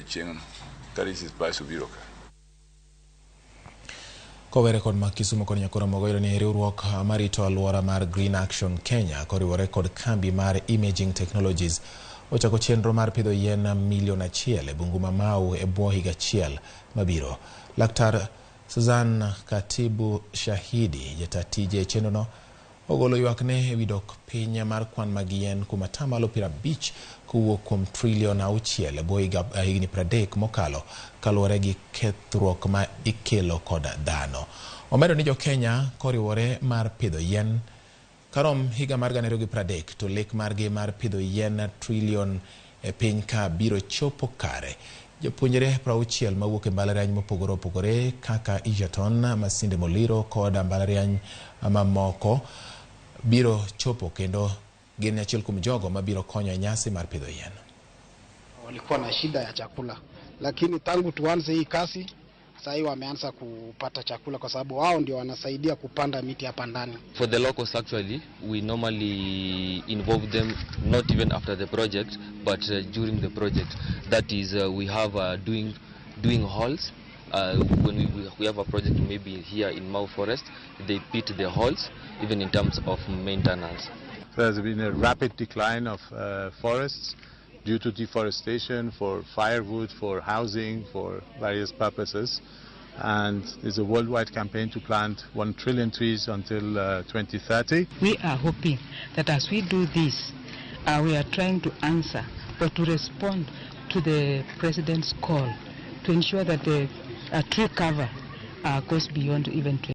Odiochieng'no ka Reese's Pies obiro ka. Kowere kod ma Kisumu kod Nyakoro mogo yudo ni riwruok marito alwora mar Green Action Kenya koriwore kod kambi mar Imaging Technologies ochako chenro mar pidho yien milion 1 e bungu ma Mau e bwo higa achiel mabiro. Laktar Suzan Katibu Shahidi, jata tije e chenrono, ogolo ywakne ewi dok piny mar kwan mag yien kuom 50% kowuok kuom trilion 6 e bwo higni 30 mokalo kaluwore gi kethruok ma ikelo kod dhano. Omedo ni jokenya koriwore mar pidho yien karom higa mar 2030 to lek margi mar pidho yien trilion e piny ka biro chopo kare. Jopuonjre 60 mawuok e mbalariany mopogore opogore kaka Egerton, Masinde Muliro kod mbalariany mamoko biro chopo kendo gin achiel kuom jogo mabiro konyo e nyasi mar pidho yien. Walikuwa na shida ya chakula, lakini tangu tuanze hii kazi sasa hivi wameanza kupata chakula kwa sababu wao ndio wanasaidia kupanda miti hapa ndani. For the locals, actually, we normally involve them not even after the project but during the project. That is, we have doing holes. When we have a project maybe here in Mau Forest, they pit the holes even in terms of maintenance. There's been a rapid decline of forests due to deforestation, for firewood, for housing, for various purposes. And there's a worldwide campaign to plant 1 trillion trees until 2030. We are hoping that as we do this, we are trying to answer or to respond to the President's call to ensure that the tree cover goes beyond even 20.